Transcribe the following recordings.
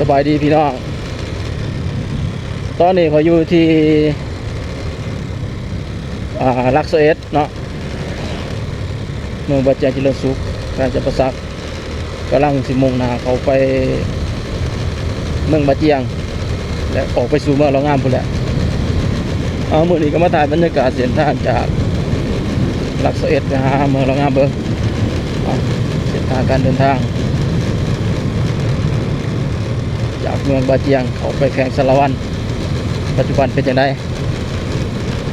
ສະບາຍດີພີ່ນ້ອງ, ຕອນນີ້ຂ້ອຍຢູ່ທີ່ ອ່າ ຫຼັກຊາວເອັດເນາະ, ເມືອງບາຈຽງ ຈະເລີນສຸກ ແຂວງຈຳປາສັກ, ກຳລັງຊິມຸ່ງໜ້າເຂົ້າໄປເມືອງບາຈຽງ ແລະ ອອກໄປສູ່ເມືອງລາວງາມພຸ້ນແຫຼະ. ເອົາ ມື້ນີ້ກໍມາຖ່າຍບັນຍາກາດເສັ້ນທາງຈາກຫຼັກຊາວເອັດໄປຫາເມືອງລາວງາມເບິ່ງ. ເອົາ ເສັ້ນທາງການເດີນທາງຈາກເມືອງບາຈຽງເຂົ້າໄປແຂວງສາລະວັນ ປັດຈຸບັນເປັນຈັ່ງໃດ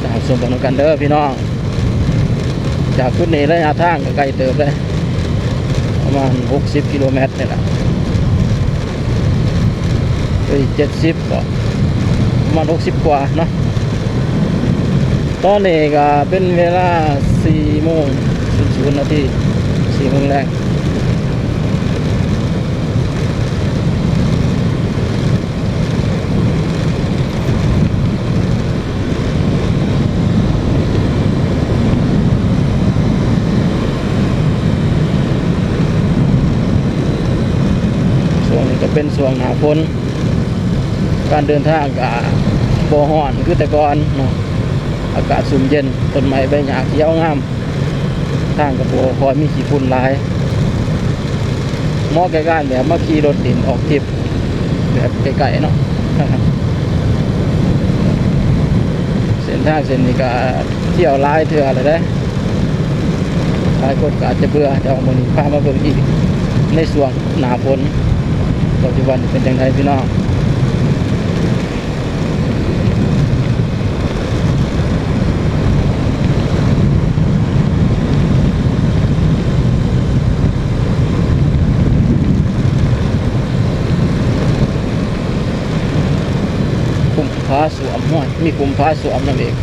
ຕາມຊົມໄປນຳກັນເດີພີ່ນ້ອງ. ຈາກຈຸດນີ້ໄລຍະທາງກໍໄກເຕີບເດ້ ປະມານຫົກສິບກິໂລແມັດນີ້ລະ ເອີຍ ເຈັດສິບບໍ ປະມານຫົກສິບກວ່າເນາະ. ຕອນນີ້ກໍເປັນເວລາສີ່ໂມງສູນນາທີ ສີ່ໂມງແລງ. ຊ່ວງນີ້ກໍເປັນຊ່ວງໜ້າຝົນ ການເດີນທາງກໍບໍ່ຮ້ອນຄືແຕ່ກ່ອນເນາະ, ອາກາດຊຸ່ມເຢັນ ຕົ້ນໄມ້ໃບຫຍ້າຂຽວງາມ. ທາງກໍບໍ່ຄ່ອຍມີຂີ້ຝຸ່ນຫຼາຍ ເໝາະແກ່ການແບບມາຂີ່ລົດຫຼິ້ນອອກທຣິບແບບໄກໆເນາະ. ເສັ້ນທາງເສັ້ນນີ້ກໍທ່ຽວຫຼາຍເທື່ອແລ້ວເດ້, ຫຼາຍຄົນກໍອາດຈະເບື່ອ, ແຕ່ວ່າມື້ນີ້ພາມາເບິ່ງອີກໃນຊ່ວງໜ້າຝົນ ປັດຈຸບັນເປັນຈັ່ງໃດພີ່ນ້ອງ. ຂຸມຜາສ້ວມ, ໂອ້ຍ ມີຂຸມຜາສ້ວມນຳອີກ. ເ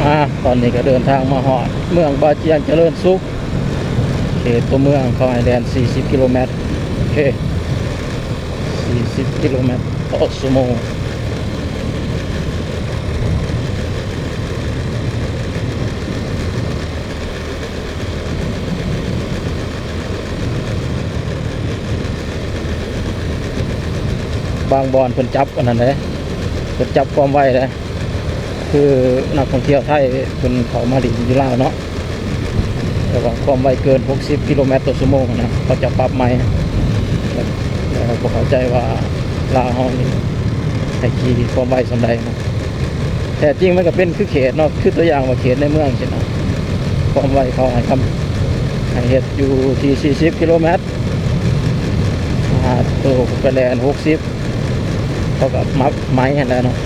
ອາ ຕອນນີ້ກໍເດີນທາງມາຮອດເມືອງບາຈຽງຈະເລີນສຸກ ເຂດຕົວເມືອງ. ເຂົາໃຫ້ແລ່ນສີ່ສິບກິໂລແມັດ. ໂອເຄ ສີ່ສິບກິໂລແມັດຕໍ່ຊົ່ວໂມງ. ບາງບ່ອນເພິ່ນຈັບອັນນັ້ນເດ້ ເພິ່ນຈັບຄວາມໄວເດ້. ຄືນັກທ່ອງທ່ຽວໄທເພິ່ນເຂົ້າມາຫຼິ້ນຢູ່ລາວເນາະ ແຕ່ວ່າຄວາມໄວເກີນຫົກສິບກິໂລແມັດຕໍ່ຊົ່ວໂມງນະ ເຂົາຈະປັບໃໝ. ແລ້ວ ແລ້ວບໍ່ເຂົ້າໃຈວ່າລາວເຮົານີ້ໃຫ້ຂີ່ຄວາມໄວສ່ຳໃດນະ. ແທ້ຈິງມັນກໍເປັນຄືເຂດເນາະ ຄືຕົວຢ່າງວ່າເຂດໃນເມືອງຊີ້ນະ ຄວາມໄວເຂົາໃຫ້ຄຳ ໃຫ້ເຮັດຢູ່ທີ່ສີ່ສິບກິໂລແມັດ ຫາໂຕໄປແລ່ນຫົກສິບ ເຂົາກໍມາໃໝຫັ້ນແຫຼະເນາະ.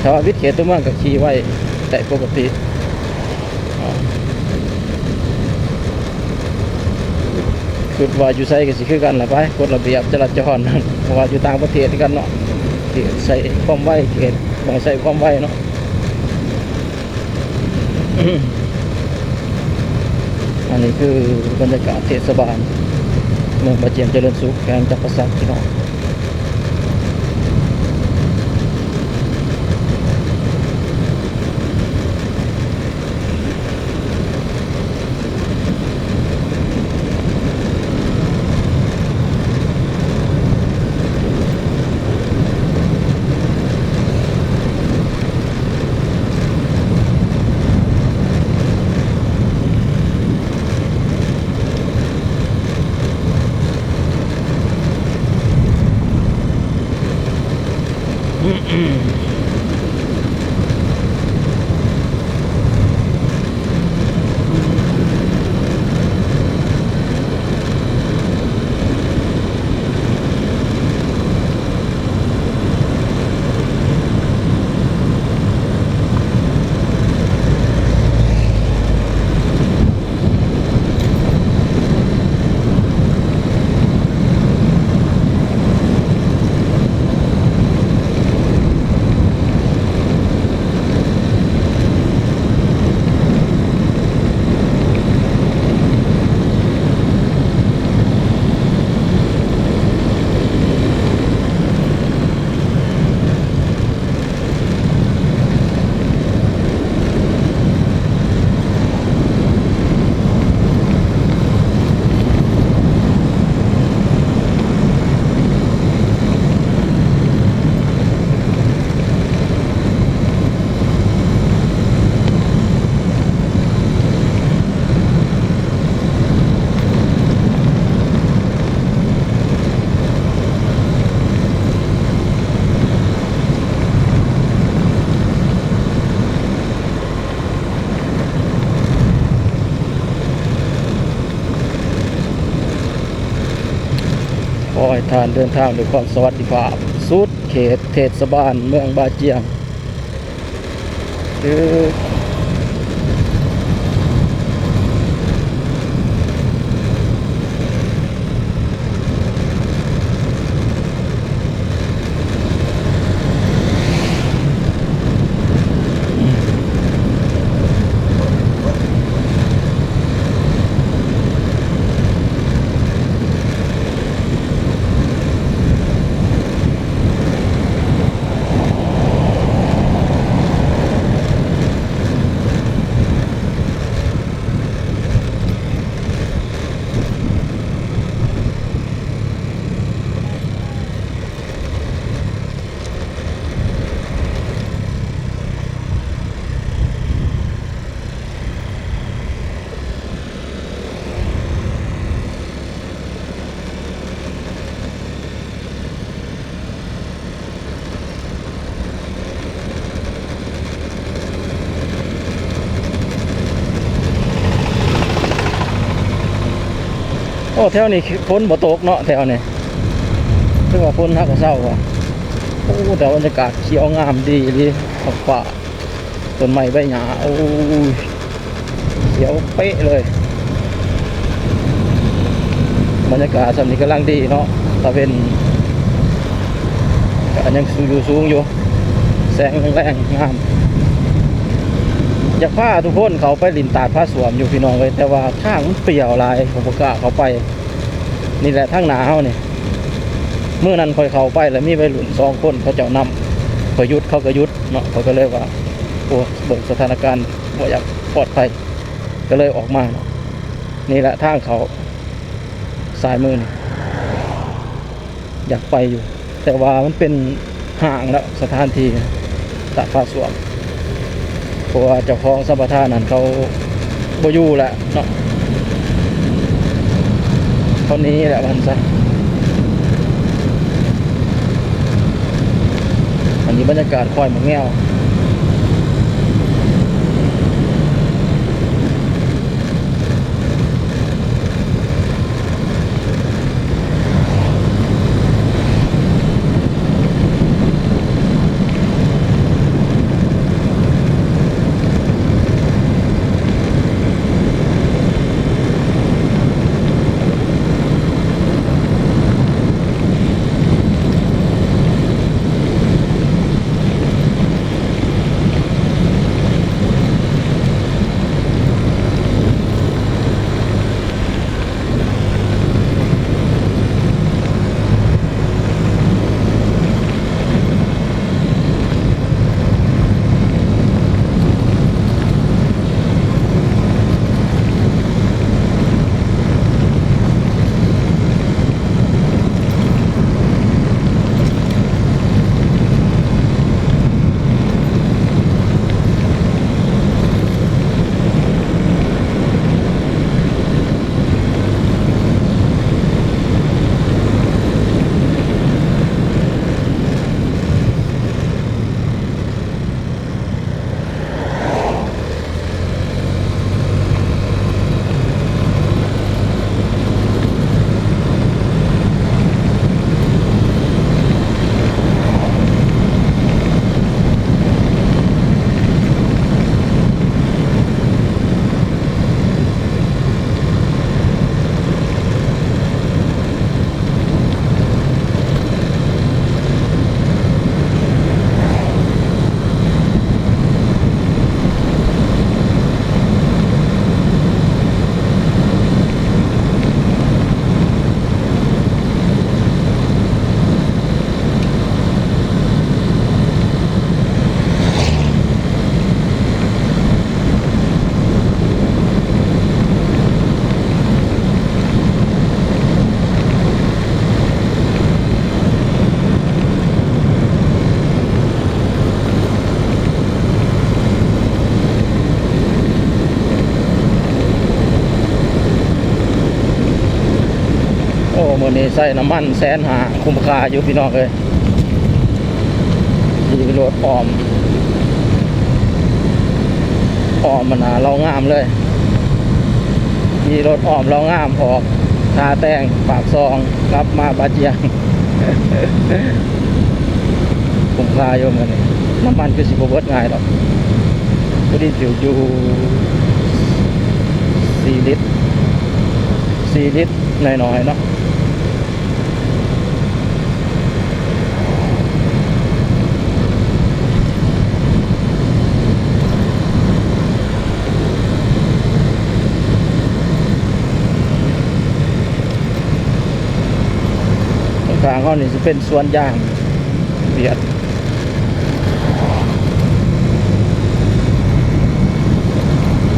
ແຕ່ວ່າວິດເຂດຕົວເມືອງກໍຂີ່ໄວໄດ້ປົກກະຕິ. ຄິດວ່າຢູ່ໃສກໍຊິຄືກັນລະໄປ ກົດລະບຽບຈະລາຈອນ ເພາະວ່າຢູ່ຕ່າງປະເທດຄືກັນເນາະ ເຂດໃຊ້ຄວາມໄວ ເຂດບໍ່ໃຊ້ຄວາມໄວເນາະ. ອັນນີ້ຄືບັນຍາກາດເທດສະບານເມືອງບາຈຽງຈະເລີນສຸກ ແຂວງຈຳປາສັກ ພີ່ນ້ອງ. ຂໍໃຫ້ທ່ານເດີນທາງດ້ວຍຄວາມສະຫວັດດີພາບ ສຸດເຂດເທດສະບານເມືອງບາຈຽງ. ຄື ໂອ້ ແຖວນີ້ຝົນບໍ່ຕົກເນາະ ແຖວນີ້ ຄືວ່າຝົນຫາກະເຊົາວ່າ. ໂອ້ ແຕ່ບັນຍາກາດຂຽວງາມດີອີ່ຫຼີ ທ້ອງຟ້າ ຕົ້ນໄມ້ໃບຫຍ້າ ໂອ້ຍ ຂຽວເປະເລີຍ. ບັນຍາກາດຊ່ຳນີ້ກຳລັງດີເນາະ ຕາເວັນກະຍັງສູງຢູ່ ສູງຢູ່ ແສງແລງໆ ງາມ. ຢາກພາທຸກຄົນເຂົ້າໄປຫຼິ້ນຕາດຜາສວມຢູ່ພີ່ນ້ອງເອີຍ ແຕ່ວ່າທາງມັນປ່ຽວຫຼາຍ ຂ້ອຍບໍ່ກ້າເຂົ້າໄປ. ນີ້ແຫຼະທາງໜ້າເຮົານີ້ ມື້ນັ້ນຂ້ອຍເຂົ້າໄປແລ້ວມີໄວລຸ້ນສອງຄົນ ເຂົາເຈົ້ານຳ ຂ້ອຍຢຸດເຂົາກໍຢຸດເນາະ ຂ້ອຍກໍເລີຍວ່າ ໂອ້ ເບິ່ງສະຖານະການບໍ່ຢາກປອດໄພ ກໍເລີຍອອກມາເນາະ. ນີ້ແຫຼະທາງເຂົ້າຊ້າຍມືນີ້ ຢາກໄປຢູ່ ແຕ່ວ່າມັນເປັນຮ້າງແລ້ວ ສະຖານທີ່ຕາດຜາສວມ ເພາະວ່າເຈົ້າຂອງສຳປະທານນັ້ນເຂົາບໍ່ຢູ່ແລ້ວເນາະ ເຂົາໜີແລ້ວວ່າຊັ້ນຊະ. ອັນນີ້ບັນຍາກາດຄວາຍໝາກແງວ. ໂອ້ ມື້ນີ້ໃຊ້ນ້ຳມັນແສນຫ້າ ຄຸ້ມຄ່າຢູ່ພີ່ນ້ອງເອີຍ. ຂີ່ລົດອ້ອມ ອ້ອມອັນນ່າເລົ່າງາມເລີຍ ຂີ່ລົດອ້ອມເລົ່າງາມ ອອກທ່າແຕງ ປາກຊ່ອງ ກັບມາບາຈຽງ ຄຸ້ມຄ່າຢູ່ມື້ນີ້. ນ້ຳມັນຄືຊິບໍ່ເບິດງ່າຍດອກ ພໍດີຖືກຢູ່ ສີ່ລິດ ສີ່ລິດໜ້ອຍໆເນາະ. ຂ້າງໆເຮົານີ້ຊິເປັນສວນຢາງວຽດ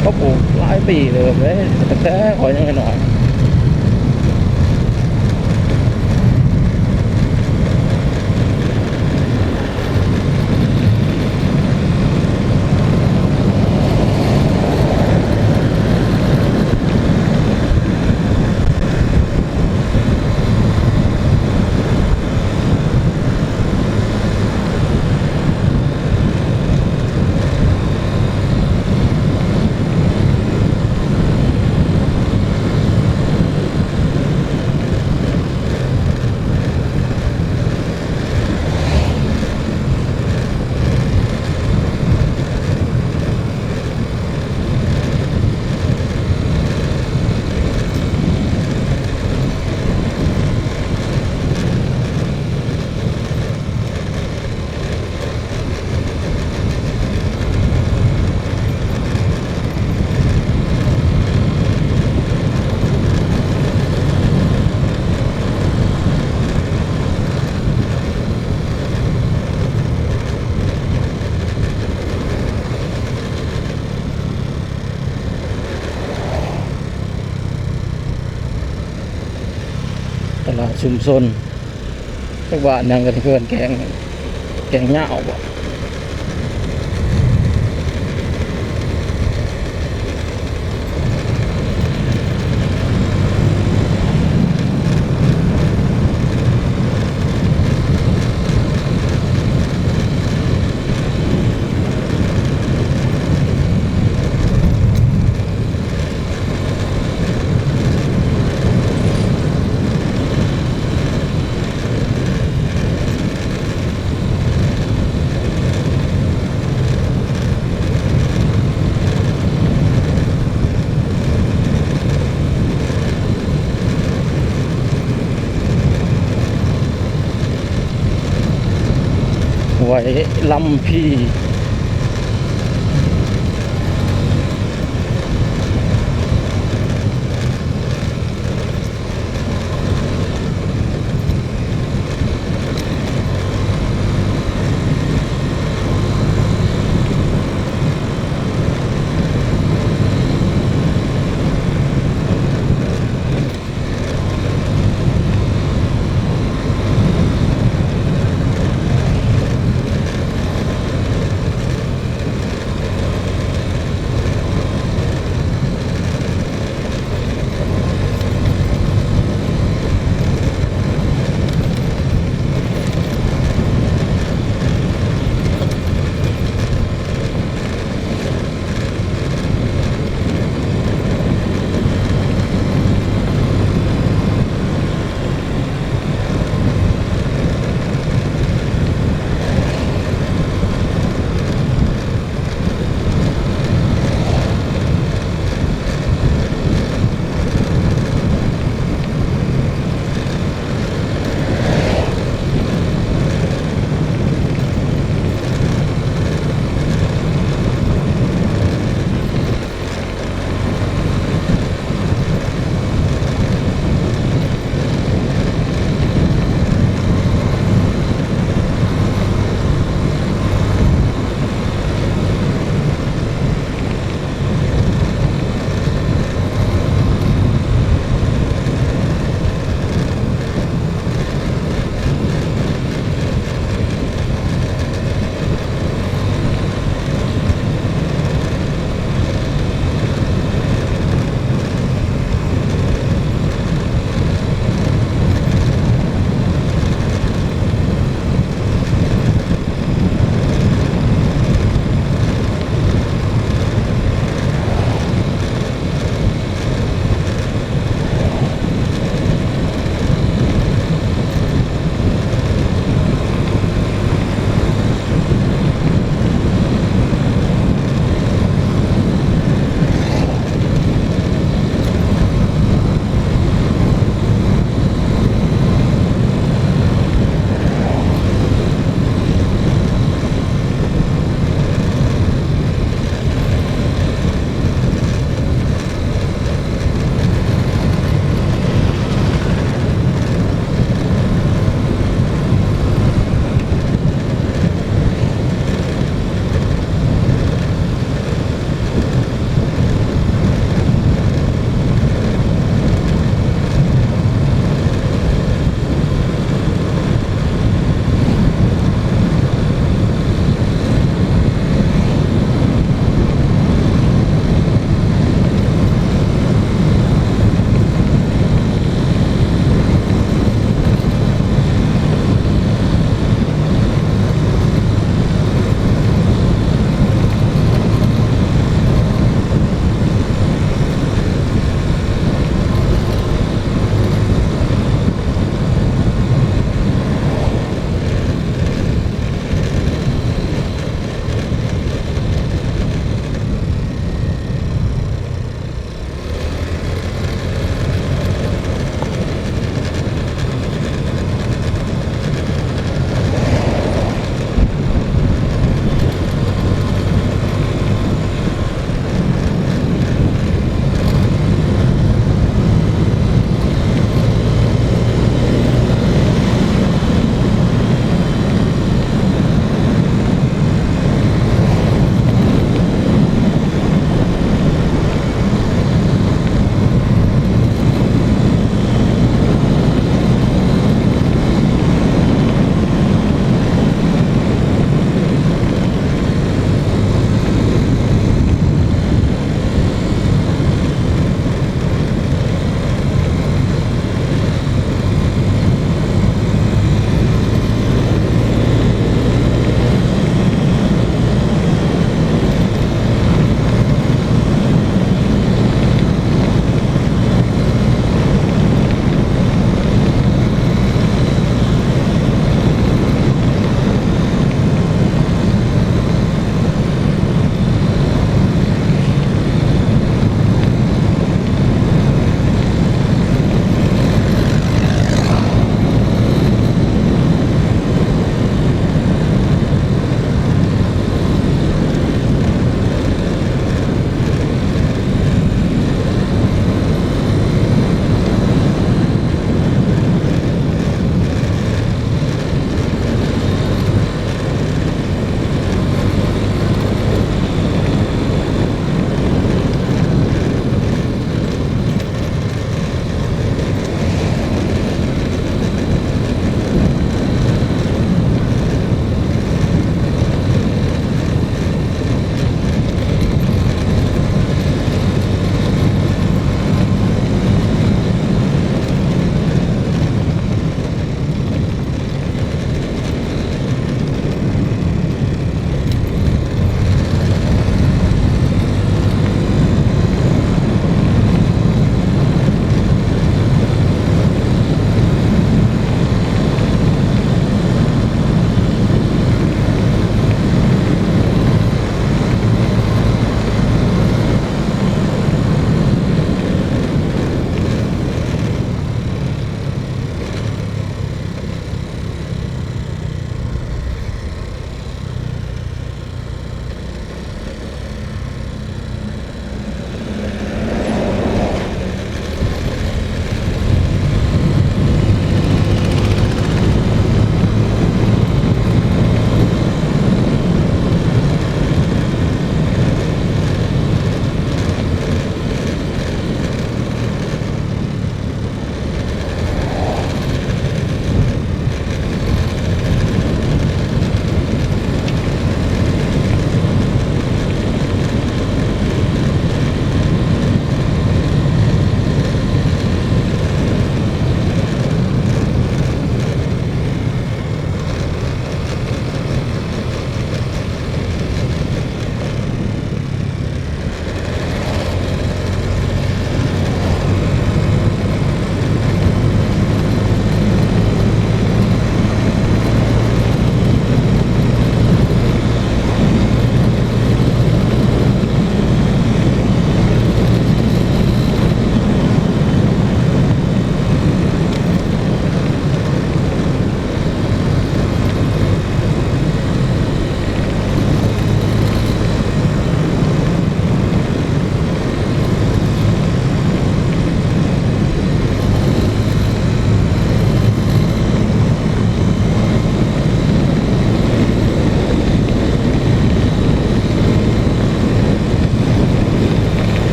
ເຂົາປູກຫຼາຍປີເຕີບເດ້ ຕັ້ງແຕ່ຂ້ອຍຍັງນ້ອຍໆ. ໂ ຊຸມຊົນ ຈັກບ້ານຫຍັງກັນ ເຮືອນແກງ ແກງຍາວບໍ? ໄວລຳພີ.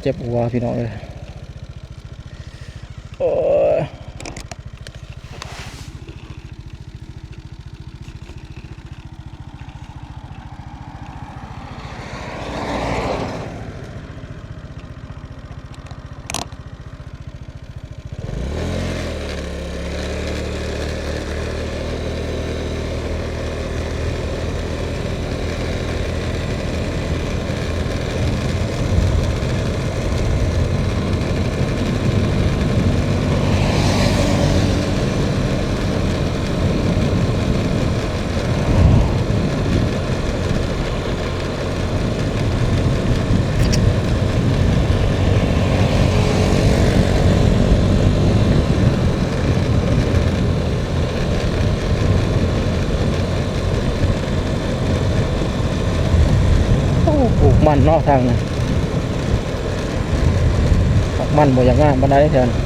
ເຈັບຫົວພີ່ນ້ອງເອີຍ ໂອ້ຍ. ໂອ້ ປູກມັນເນາະທາງນີ້ ມັນບໍ່ຢາກງາມປານໃດແຖວນີ້.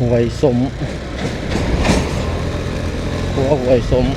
ໄວສົ້ມ ຄົວໄວສົ້ມ.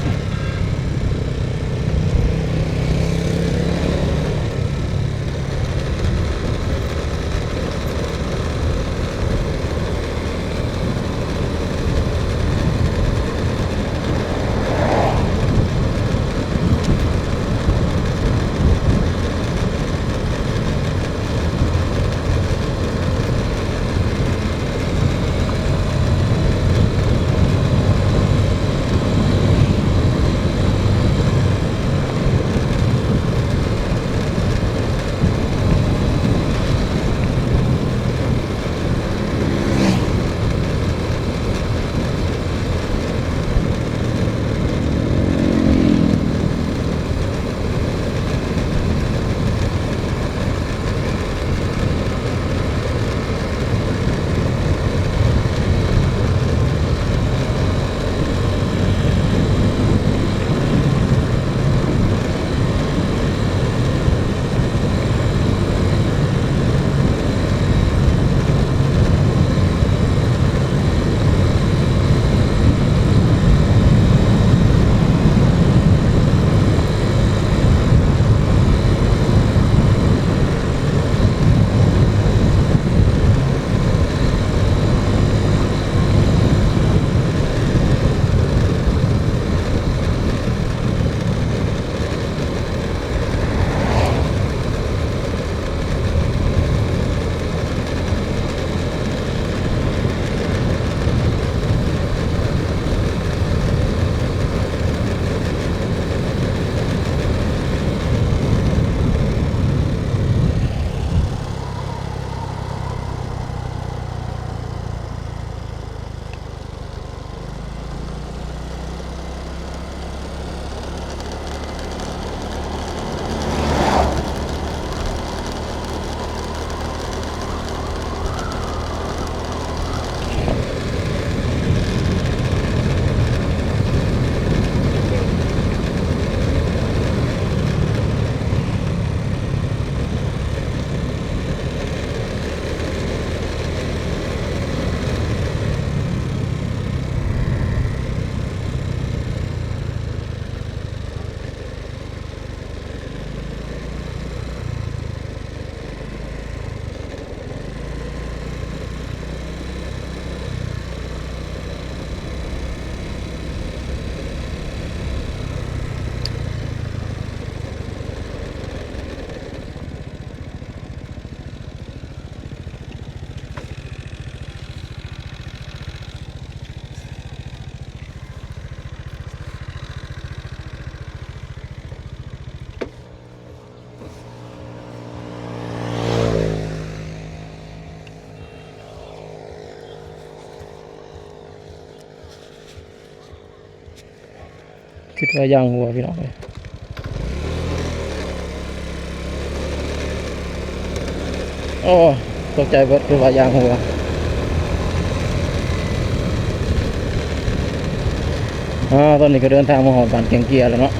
ຄິດວ່າຢາງຮົ່ວ ພີ່ນ້ອງເອີຍ. ໂອ້ ຕົກໃຈເບິດ ຄືວ່າຢາງຮົ່ວ. ອາ ຕອນນີ້ກໍເດີນທາງມາຮອດບ້ານແກ່ງເກຍແລ້ວເນາະ.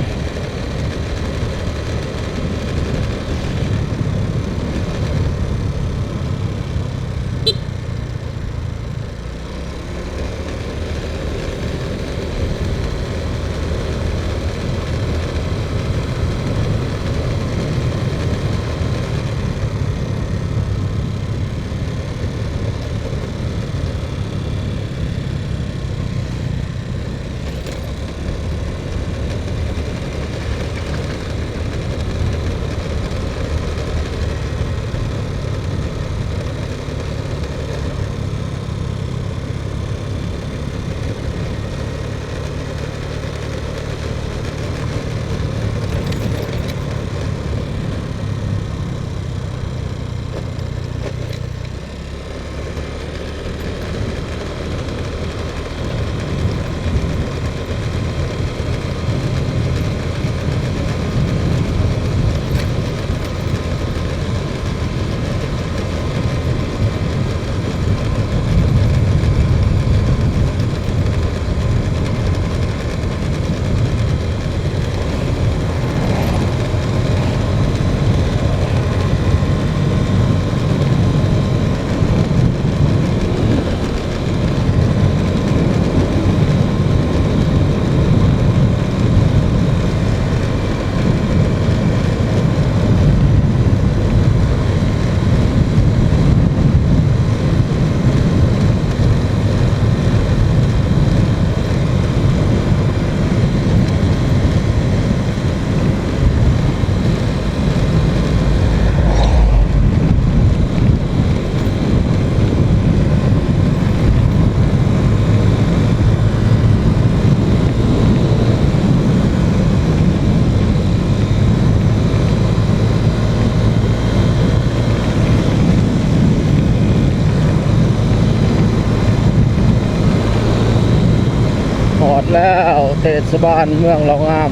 ແລ້ວເທດສະບານເມືອງເລົ່າງາມ.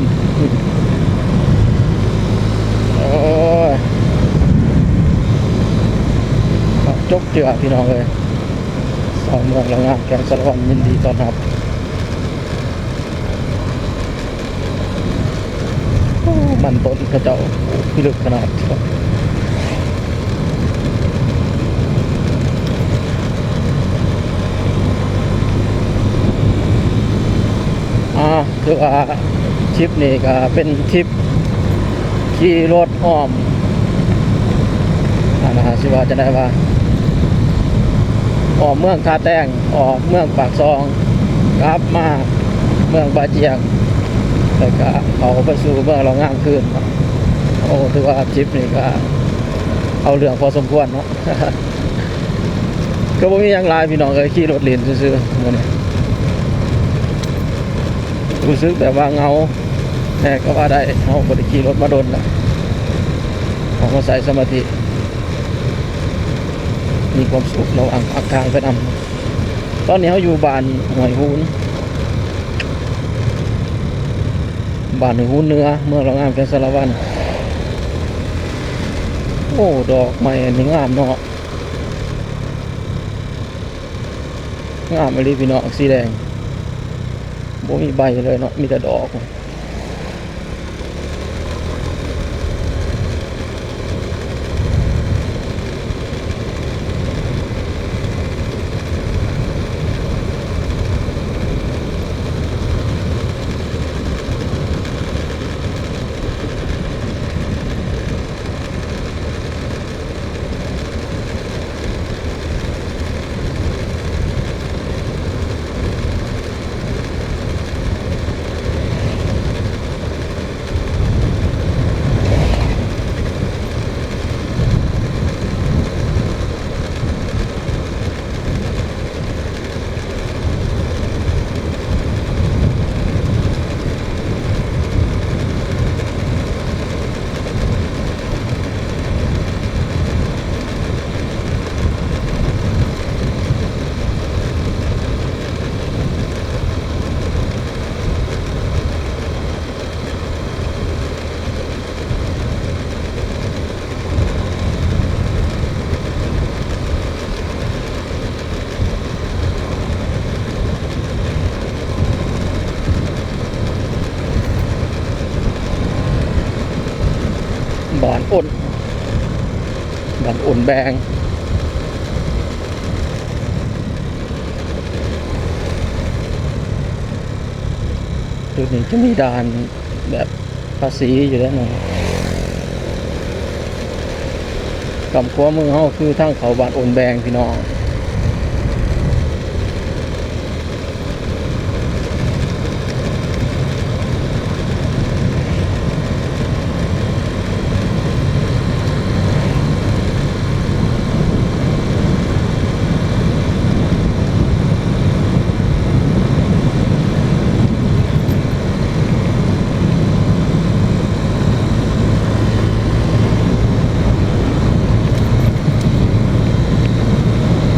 ໂອ້ຍ ຈົກເຈື່ອພີ່ນ້ອງເອີຍ, ຊາວເມືອງເລົ່າງາມ ແຂວງສາລະວັນ ຍິນດີຕ້ອນຮັບ. ໂອ້ ມັນຕົ້ນເຂົາເຈົ້າປູກພິລຶກຂະໜາດ. ອ່າ ຄືວ່າທຣິບນີ້ກະເປັນທຣິບຂີ່ລົດອ້ອມ ອັນນ່າ ຊິວ່າຈັ່ງໃດວະ ອ້ອມເມືອງທ່າແຕງ ອອກເມືອງປາກຊ່ອງ ກັບມາເມືອງປ່າຈຽງ ແລ້ວກະເຂົ້າໄປສູ່ເມືອງເລົ່າງາມຄືນ. ໂອ້ ຖືວ່າທຣິບນີ້ກະເອົາເລື່ອງພໍສົມຄວນເນາະ. ກະບໍ່ມີຫຍັງຫຼາຍພີ່ນ້ອງເອີຍ, ຂີ່ລົດຫຼິ້ນຊື່ໆ ມື້ນີ້ ຮູ້ສຶກແບບວ່າເຫງົາແດ່ກະວ່າໄດ້. ເຮົາບໍ່ໄດ້ຂີ່ລົດມາດົນລະ ເຮົາມາໃສ່ສະມາທິ ມີຄວາມສຸກລະຫວ່າງພາກທາງໄປນຳ. ຕອນນີ້ເຮົາຢູ່ບ້ານຫ້ວຍຫູນ ບ້ານຫ້ວຍຫູນເໜືອ ເມືອງເລົ່າງາມ ແຂວງສາລະວັນ. ໂອ້ ດອກໄມ້ອັນນີ້ງາມເນາະ. ງາມອີ່ຫຼີພີ່ນ້ອງ, ສີແດງ ບໍ່ມີໃບເລີຍເນາະ ມີແຕ່ດອກ. ບ້ານອົນ ບ້ານອົນແບງ. ຈຸດນີ້ຈະມີດ່ານແບບພາສີຢູ່ເດ້ເນາະ. ກຳຂວາມືເຮົາຄືທາງເຂົ້າບ້ານອົນແບງພີ່ນ້ອງ. ໂ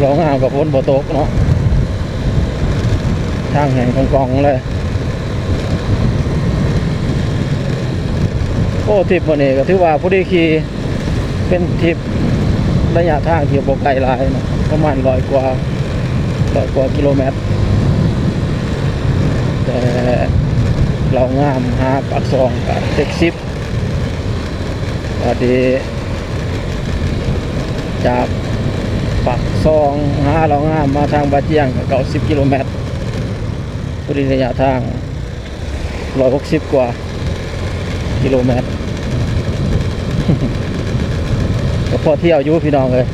ເລາະງາມກໍຝົນບໍ່ຕົກເນາະ ທາງແຫ້ງກ່ອງໆເລີຍ. ໂອ້ ທຣິບມື້ນີ້ກໍຖືວ່າພໍດີຂີ່ ເປັນທຣິບໄລຍະທາງທີ່ບໍ່ໄກຫຼາຍເນາະ ປະມານຮ້ອຍກວ່າ ຮ້ອຍກວ່າກິໂລແມັດ ແຕ່ເລາະງາມຫາປາກຊ່ອງກໍເຈັດສິບ ບາດນີ້ຈາກປາກຊ່ອງຫາເລາະງາມມາທາງບາຈຽງກໍເກົ້າສິບກິໂລແມັດ ພໍດີໄລຍະທາງຮ້ອຍຫົກສິບກວ່າກິໂລແມັດ ກໍພໍທ່ຽວຢູ່ພີ່ນ້ອງເອີຍ.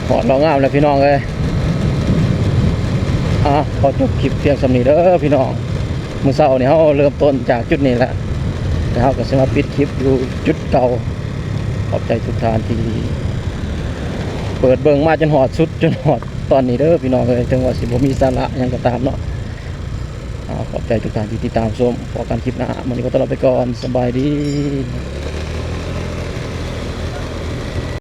ຮອດເລາະງາມແລ້ວພີ່ນ້ອງເອີຍ. ອ່າ ຂໍຈົບຄລິບພຽງສ່ຳນີ້ເດີພີ່ນ້ອງ. ມື້ເຊົ້ານີ້ເຮົາເລີ່ມຕົ້ນຈາກຈຸດນີ້ແຫຼະ ແລ້ວເຮົາກໍຊິມາປິດຄລິບຢູ່ຈຸດເກົ່າ. ຂອບໃຈທຸກທ່ານທີ່ເປີດເບິ່ງມາຈົນຮອດສຸດ ຈົນຮອດຕອນນີ້ເດີພີ່ນ້ອງເອີຍ. ເຖິງວ່າຊິບໍ່ມີສາລະຫຍັງກໍຕາມເນາະ ອ່າ ຂອບໃຈທຸກທ່ານທີ່ຕິດຕາມຊົມ. ພໍ້ກັນຄລິບໜ້າ. ມື້ນີ້ຂໍຕົວລາໄປກ່ອນ. ສະບາຍດີ.